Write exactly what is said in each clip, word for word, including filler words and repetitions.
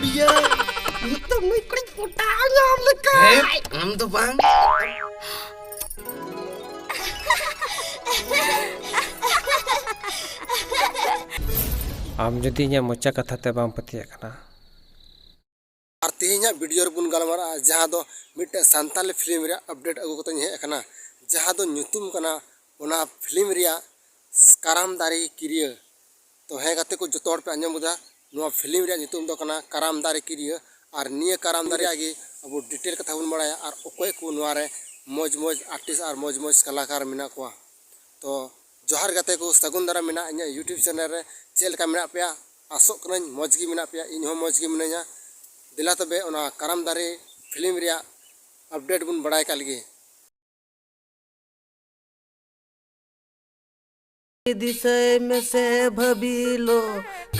ᱤᱭᱟᱹ, ᱱᱤᱛᱚᱜ ᱱᱩᱭ ᱠᱩᱲᱤᱧ ᱯᱚᱴᱟᱣ ᱧᱟᱢ ᱞᱮᱠᱷᱟᱱ᱾ ᱦᱮᱸ, ᱟᱢ ᱫᱚ ᱵᱟᱝ᱾ ᱟᱢ ᱡᱩᱫᱤ ᱤᱧᱟᱹᱜ ᱢᱚᱪᱟ ᱠᱟᱛᱷᱟ ᱛᱮ ᱵᱟᱢ ᱯᱟᱹᱛᱭᱟᱹᱜ ᱠᱟᱱᱟ᱾ ᱟᱨ ᱛᱮᱦᱮᱧᱟᱜ ᱵᱷᱤᱰᱤᱭᱳ ᱨᱮᱵᱚᱱ ᱜᱟᱞᱢᱟᱨᱟᱜᱼᱟ, ᱡᱟᱦᱟᱸ ᱫᱚ ᱢᱤᱫᱴᱮᱱ ᱥᱟᱱᱛᱟᱞᱤ ᱯᱷᱤᱞᱢ ᱨᱮᱭᱟᱜ ᱟᱯᱰᱮᱴ ᱟᱹᱜᱩ ᱠᱟᱛᱮᱧ ᱦᱮᱡ ᱟᱠᱟᱱᱟ, ᱡᱟᱦᱟᱸ ᱫᱚ ᱧᱩᱛᱩᱢ ᱠᱟᱱᱟ ᱚᱱᱟ ᱯᱷᱤᱞᱢ ᱨᱮᱭᱟᱜ ᱠᱟᱨᱟᱢ ᱫᱟᱨᱮ ᱠᱤᱨᱭᱟᱹ᱾ ᱛᱚ ᱦᱮᱸ ᱜᱟᱛᱮ ᱠᱚ, ᱡᱚᱛᱚ ᱦᱚᱲ ᱯᱮ ᱟᱸᱡᱚᱢ ᱠᱮᱫᱟ, ᱱᱚᱣᱟ ᱯᱷᱤᱞᱢ ᱨᱮᱭᱟᱜ ᱧᱩᱛᱩᱢ ᱫᱚ ᱠᱟᱱᱟ ᱠᱟᱨᱟᱢ ᱫᱟᱨᱮ ᱠᱤᱨᱭᱟᱹ᱾ ᱟᱨ ᱱᱤᱭᱟᱹ ᱠᱟᱨᱟᱢ ᱫᱟᱨᱮ ᱨᱮᱭᱟᱜ ᱜᱮ ᱟᱵᱚ ᱰᱤᱴᱮᱞ ᱠᱟᱛᱷᱟ ᱵᱚᱱ ᱵᱟᱲᱟᱭᱟ ᱟᱨ ᱚᱠᱚᱭ ᱠᱚ ᱱᱚᱣᱟ ᱨᱮ ᱢᱚᱡᱽ ᱢᱚᱡᱽ ᱟᱨᱴᱤᱥᱴ ᱟᱨ ᱢᱚᱡᱽ ᱢᱚᱡᱽ ᱠᱟᱞᱟᱠᱟᱨ ᱢᱮᱱᱟᱜ ᱠᱚᱣᱟ᱾ ᱛᱚ ᱡᱚᱦᱟᱨ ᱜᱟᱛᱮ ᱠᱚ, ᱥᱟᱹᱜᱩᱱ ᱫᱟᱨᱟᱢ ᱢᱮᱱᱟᱜᱼᱟ ᱤᱧᱟᱹᱜ YouTube ᱪᱮᱱᱮᱞ ᱨᱮ᱾ ᱪᱮᱫ ᱞᱮᱠᱟ ᱢᱮᱱᱟᱜ ᱯᱮᱭᱟ? ᱟᱥᱚᱜ ᱠᱟᱹᱱᱟᱹᱧ ᱢᱚᱡᱽ ᱜᱮ ᱢᱮᱱᱟᱜ ᱯᱮᱭᱟ, ᱤᱧ ᱦᱚᱸ ᱢᱚᱡᱽ ᱜᱮ ᱢᱤᱱᱟᱹᱧᱟ᱾ ᱫᱮᱞᱟ ᱛᱚᱵᱮ ᱚᱱᱟ ᱠᱟᱨᱟᱢ ᱫᱟᱨᱮ ᱯᱷᱤᱞᱢ ᱨᱮᱭᱟᱜ ᱟᱯᱰᱮᱴ ᱵᱚᱱ ᱵᱟᱲᱟᱭ ᱠᱟᱜ ᱞᱮᱜᱮ᱾ ᱫᱤᱥᱟᱹᱭ ᱢᱮᱥᱮ ᱵᱷᱟᱹᱵᱤᱞᱳ,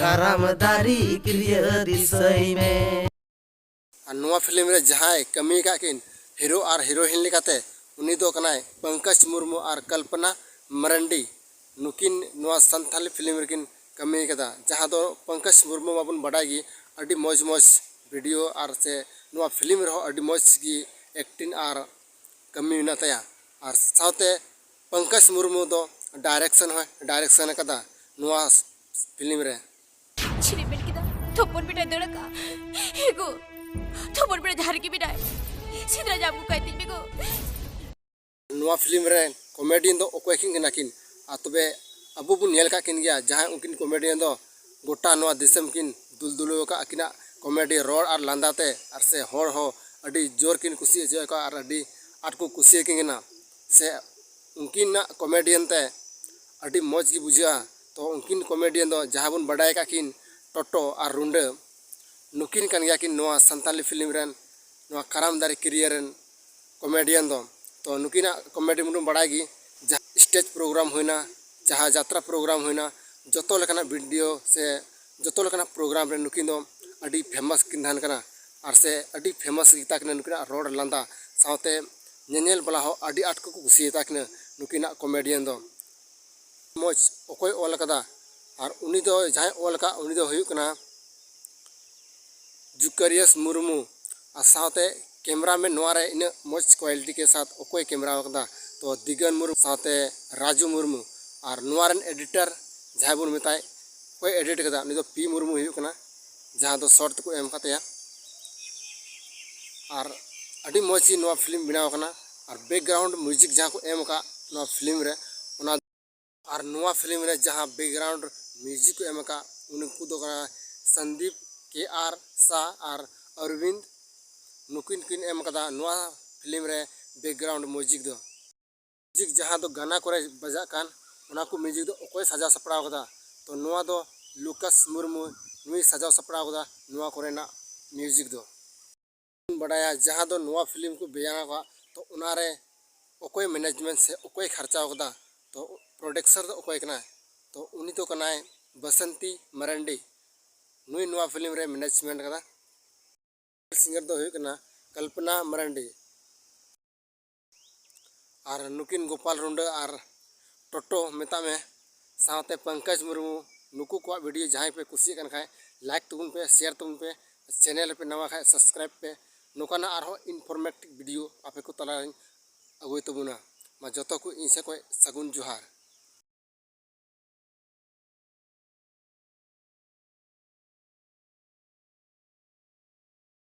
ᱠᱟᱨᱟᱢ ᱫᱟᱨᱮ ᱠᱤᱨᱭᱟᱹ ᱫᱤᱥᱟᱹᱭ ᱢᱮ᱾ ᱟᱨ ᱱᱚᱣᱟ ᱯᱷᱤᱞᱢ ᱨᱮ ᱡᱟᱦᱟᱸᱭ ᱠᱟᱹᱢᱤ ᱟᱠᱟᱫ ᱠᱤᱱ ᱦᱤᱨᱳ ᱟᱨ ᱦᱤᱨᱳᱭᱤᱱ ᱞᱮᱠᱟᱛᱮ, ᱩᱱᱤ ᱫᱚ ᱠᱟᱱᱟᱭ ᱯᱚᱝᱠᱚᱡᱽ ᱢᱩᱨᱢᱩ ᱟᱨ ᱠᱚᱞᱯᱚᱱᱟ ᱢᱟᱨᱟᱱᱰᱤ᱾ ᱱᱩᱠᱤᱱ ᱱᱚᱣᱟ ᱥᱟᱱᱛᱷᱟᱞᱤ ᱯᱷᱤᱞᱢ ᱨᱮᱠᱤᱱ ᱠᱟᱹᱢᱤ ᱟᱠᱟᱫᱟ, ᱡᱟᱦᱟᱸ ᱫᱚ ᱯᱚᱝᱠᱚᱡᱽ ᱢᱩᱨᱢᱩ ᱢᱟᱵᱚᱱ ᱵᱟᱰᱟᱭ ᱜᱮ, ᱟᱹᱰᱤ ᱢᱚᱡᱽ ᱢᱚᱡᱽ ᱵᱷᱤᱰᱤᱭᱳ ᱟᱨ ᱥᱮ ᱱᱚᱣᱟ ᱯᱷᱤᱞᱢ ᱨᱮᱦᱚᱸ ᱟᱹᱰᱤ ᱢᱚᱡᱽ ᱜᱮ ᱮᱠᱴᱤᱝ ᱟᱨ ᱠᱟᱹᱢᱤ ᱢᱮᱱᱟᱜ ᱛᱟᱭᱟ᱾ ᱟᱨ ᱥᱟᱶᱛᱮ ᱯᱚᱝᱠᱚᱡᱽ ᱢᱩᱨᱢᱩ ᱫᱚ ᱰᱟᱭᱨᱮᱠᱥᱚᱱ ᱦᱚᱸᱭ ᱰᱟᱭᱨᱮᱠᱥᱚᱱ ᱟᱠᱟᱫᱟ ᱱᱚᱣᱟ ᱯᱷᱤᱞᱢ ᱨᱮ᱾ ᱪᱮᱫ ᱮ ᱢᱮᱱ ᱠᱮᱫᱟ? ᱛᱷᱚᱯᱚᱱ ᱵᱮᱴᱟᱭ ᱫᱟᱹᱲ ᱟᱠᱟᱫᱼᱟ᱾ ᱦᱮ ᱜᱳ, ᱛᱷᱚᱯᱚᱱ ᱵᱮᱴᱟ ᱡᱟᱦᱟᱸ ᱨᱮᱜᱮ ᱢᱮᱱᱟᱭ, ᱥᱮᱸᱫᱽᱨᱟ ᱧᱟᱢ ᱟᱹᱜᱩ ᱠᱟᱭ ᱛᱤᱧ ᱢᱮ ᱜᱳ᱾ ᱱᱚᱣᱟ ᱯᱷᱤᱞᱢ ᱨᱮ ᱠᱚᱢᱮᱰᱤᱭᱟᱱ ᱫᱚ ᱚᱠᱚᱭ ᱠᱤᱱ ᱠᱟᱱᱟ ᱠᱤᱱ? ᱟᱨ ᱛᱚᱵᱮ ᱟᱵᱚ ᱵᱚᱱ ᱧᱮᱞ ᱟᱠᱟᱫ ᱠᱤᱱ ᱜᱮᱭᱟ, ᱡᱟᱦᱟᱸᱭ ᱩᱱᱠᱤᱱ ᱠᱚᱢᱮᱰᱤᱭᱟᱱ ᱫᱚ ᱜᱚᱴᱟ ᱱᱚᱣᱟ ᱫᱤᱥᱚᱢ ᱠᱤᱱ ᱫᱩᱞ ᱫᱩᱞᱟᱹᱣ ᱟᱠᱟᱫ ᱟᱹᱠᱤᱱᱟᱜ ᱠᱚᱢᱮᱰᱤ ᱨᱚᱲ ᱟᱨ ᱞᱟᱸᱫᱟ ᱛᱮ, ᱟᱨ ᱥᱮ ᱦᱚᱲ ᱦᱚᱸ ᱟᱹᱰᱤ ᱡᱳᱨ ᱠᱤᱱ ᱠᱩᱥᱤ ᱦᱚᱪᱚᱭᱮᱫ ᱠᱚᱣᱟ ᱟᱨ ᱟᱹᱰᱤ ᱟᱸᱴ ᱠᱚ ᱠᱩᱥᱤᱭᱟᱠᱤᱱ ᱠᱟᱱᱟ᱾ ᱥᱮ ᱩᱱᱠᱤᱱᱟᱜ ᱠᱚᱢᱮᱰᱤᱭᱟᱱ ᱛᱮ ᱟᱹᱰᱤ ᱢᱚᱡᱽ ᱜᱮ ᱵᱩᱡᱷᱟᱹᱜᱼᱟ᱾ ᱛᱚ ᱩᱱᱠᱤᱱ ᱠᱚᱢᱮᱰᱤᱭᱟᱱ ᱫᱚ ᱡᱟᱦᱟᱸ ᱵᱚᱱ ᱵᱟᱰᱟᱭ ᱟᱠᱟᱫ ᱠᱤᱱ ᱴᱚᱴᱚ ᱟᱨ ᱨᱩᱸᱰᱟᱹ, ᱱᱩᱠᱤᱱ ᱠᱟᱱ ᱜᱮᱭᱟ ᱠᱤᱱ ᱱᱚᱣᱟ ᱥᱟᱱᱛᱟᱞᱤ ᱯᱷᱤᱞᱢ ᱨᱮᱱ, ᱱᱚᱣᱟ ᱠᱟᱨᱟᱢ ᱫᱟᱨᱮ ᱠᱤᱨᱭᱟᱹ ᱨᱮᱱ ᱠᱚᱢᱮᱰᱤᱭᱟᱱ ᱫᱚ᱾ ᱛᱚ ᱱᱩᱠᱤᱱᱟᱜ ᱠᱚᱢᱮᱰᱤ ᱵᱚᱱ ᱵᱟᱲᱟᱭ ᱜᱮ, ᱡᱟᱦᱟᱸ ᱥᱴᱮᱡᱽ ᱯᱨᱳᱜᱨᱟᱢ ᱦᱩᱭᱱᱟ, ᱡᱟᱦᱟᱸ ᱡᱟᱛᱨᱟ ᱯᱨᱳᱜᱨᱟᱢ ᱦᱩᱭᱱᱟ, ᱡᱚᱛᱚ ᱞᱮᱠᱟᱱᱟᱜ ᱵᱷᱤᱰᱤᱭᱳ ᱥᱮ ᱡᱚᱛᱚ ᱞᱮᱠᱟᱱᱟᱜ ᱯᱨᱳᱜᱨᱟᱢ ᱨᱮ ᱱᱩᱠᱤᱱ ᱫᱚ ᱟᱹᱰᱤ ᱯᱷᱮᱢᱟᱥ ᱠᱤᱱ ᱛᱟᱦᱮᱱ ᱠᱟᱱᱟ᱾ ᱟᱨ ᱥᱮ ᱟᱹᱰᱤ ᱯᱷᱮᱢᱟᱥ ᱜᱮᱛᱟ ᱠᱤᱱᱟ ᱱᱩᱠᱤᱱᱟᱜ ᱨᱚᱲ ᱞᱟᱸᱫᱟ, ᱥᱟᱶᱛᱮ ᱧᱮᱧᱮᱞ ᱵᱟᱞᱟ ᱦᱚᱸ ᱟᱹᱰᱤ ᱟᱸᱴ ᱠᱚ ᱠᱩᱥᱤᱭᱟᱛᱟ ᱠᱤᱱᱟ ᱱᱩᱠᱤᱱᱟᱜ ᱠᱚᱢᱮᱰᱤᱭᱟᱱ ᱫᱚ᱾ ᱢᱚᱡᱽ ᱚᱠᱚᱭ ᱚᱞ ᱟᱠᱟᱫᱟ? ᱟᱨ ᱩᱱᱤ ᱫᱚ ᱡᱟᱦᱟᱸᱭ ᱚᱞ ᱟᱠᱟᱫ, ᱩᱱᱤ ᱫᱚ ᱦᱩᱭᱩᱜ ᱠᱟᱱᱟ ᱡᱩᱠᱟᱨᱤᱭᱟᱥ ᱢᱩᱨᱢᱩ ᱟᱨ ᱥᱟᱶᱛᱮ cameraman ᱱᱚᱣᱟ ᱨᱮ ᱤᱱᱟᱹᱜ ᱢᱚᱡᱽ quality ᱠᱮ ᱥᱟᱛᱷ ᱚᱠᱚᱭ ᱠᱮᱢᱮᱨᱟ ᱟᱠᱟᱫᱟ? ᱛᱚ ᱫᱤᱜᱟᱱ ᱢᱩᱨᱢᱩ ᱥᱟᱶᱛᱮ ᱨᱟᱡᱩ ᱢᱩᱨᱢᱩ᱾ ᱟᱨ ᱱᱚᱣᱟ ᱨᱮᱱ editor ᱡᱟᱦᱟᱸᱭ ᱵᱚᱱ ᱢᱮᱛᱟᱭ, ᱚᱠᱚᱭ edit ᱠᱟᱫᱟ, ᱩᱱᱤ ᱫᱚ ᱯᱤ ᱢᱩᱨᱢᱩ ᱦᱩᱭᱩᱜ ᱠᱟᱱᱟ, ᱡᱟᱦᱟᱸ ᱫᱚ short ᱛᱮᱠᱚ ᱮᱢ ᱟᱠᱟᱫ ᱛᱟᱭᱟ᱾ ᱟᱨ ᱟᱹᱰᱤ ᱢᱚᱡᱽ ᱜᱮ ᱱᱚᱣᱟ film ᱵᱮᱱᱟᱣ ᱟᱠᱟᱱᱟ᱾ ᱟᱨ background music ᱡᱟᱦᱟᱸ ᱠᱚ ᱮᱢ ᱟᱠᱟᱫ ᱱᱚᱣᱟ film ᱨᱮ, ᱚᱱᱟ ᱟᱨ ᱱᱚᱣᱟ film ᱨᱮ ᱡᱟᱦᱟᱸ background music ᱠᱚ ᱮᱢ ᱟᱠᱟᱫ, ᱩᱱᱠᱩ ᱫᱚ ᱠᱟᱱᱟ ᱥᱚᱱᱫᱤᱯ ᱠᱮ ᱟᱨ ᱥᱟ ᱟᱨ ᱚᱨᱵᱤᱱᱫ, ᱱᱩᱠᱤᱱ ᱠᱤᱱ ᱮᱢ ᱟᱠᱟᱫᱟ ᱱᱚᱣᱟ film ᱨᱮ background music ᱫᱚ᱾ Music ᱡᱟᱦᱟᱸ ᱫᱚ ᱜᱟᱱᱟ ᱠᱚᱨᱮ ᱵᱟᱡᱟᱜ ᱠᱟᱱ, ᱚᱱᱟ ᱠᱚ music ᱫᱚ ᱚᱠᱚᱭ ᱥᱟᱡᱟᱣ ᱥᱟᱯᱲᱟᱣ ᱠᱟᱫᱟ? ᱛᱚ ᱱᱚᱣᱟ ᱫᱚ ᱞᱩᱠᱟᱥ ᱢᱩᱨᱢᱩ, ᱱᱩᱭ ᱥᱟᱡᱟᱣ ᱥᱟᱯᱲᱟᱣ ᱠᱟᱫᱟ ᱱᱚᱣᱟ ᱠᱚᱨᱮᱱᱟᱜ music ᱫᱚ᱾ ᱵᱟᱰᱟᱭᱟ, ᱡᱟᱦᱟᱸ ᱫᱚ ᱱᱚᱣᱟ film ᱠᱚ ᱵᱮᱱᱟᱣ ᱟᱠᱟᱫ, ᱛᱚ ᱚᱱᱟᱨᱮ ᱚᱠᱚᱭ management ᱥᱮ ᱚᱠᱚᱭ ᱠᱷᱚᱨᱪᱟ ᱟᱠᱟᱫᱟ, ᱛᱚ producer ᱫᱚ ᱚᱠᱚᱭ ᱠᱟᱱᱟᱭ? ᱛᱚ ᱩᱱᱤ ᱫᱚ ᱠᱟᱱᱟᱭ ᱵᱟᱥᱚᱱᱛᱤ ᱢᱟᱨᱟᱱᱰᱤ᱾ ᱱᱩᱭ ᱱᱚᱣᱟ film ᱨᱮ management ᱟᱠᱟᱫᱟ᱾ Singer ᱫᱚ ᱦᱩᱭᱩᱜ ᱠᱟᱱᱟ ᱠᱚᱞᱯᱚᱱᱟ ᱢᱟᱨᱟᱱᱰᱤ᱾ ᱟᱨ ᱱᱩᱠᱤᱱ ᱜᱳᱯᱟᱞ ᱨᱩᱸᱰᱟᱹ ᱟᱨ ᱴᱳᱴᱳ ᱢᱮᱛᱟᱜ ᱢᱮ, ᱥᱟᱶᱛᱮ ᱯᱚᱝᱠᱚᱡᱽ ᱢᱩᱨᱢᱩ, ᱱᱩᱠᱩ ᱠᱚᱣᱟᱜ video ᱡᱟᱦᱟᱸᱭ ᱯᱮ ᱠᱩᱥᱤᱭᱟᱜ ᱠᱟᱱ ᱠᱷᱟᱡ, like ᱛᱟᱵᱚᱱ ᱯᱮ, share ᱛᱟᱵᱚᱱ ᱯᱮ, channel ᱨᱮᱯᱮ ᱱᱟᱣᱟ ᱠᱷᱟᱡ subscribe ᱯᱮ᱾ ᱱᱚᱝᱠᱟᱱᱟᱜ ᱟᱨᱦᱚᱸ informative video ᱟᱯᱮ ᱠᱚ ᱛᱟᱞᱟᱨᱮᱧ ᱟᱹᱜᱩᱭ ᱛᱟᱵᱚᱱᱟ᱾ ᱢᱟ ᱡᱚᱛᱚ ᱠᱚ ᱤᱧ ᱥᱮᱫ ᱠᱷᱚᱡ ᱥᱟᱹᱜᱩᱱ ᱡᱚᱦᱟᱨ᱾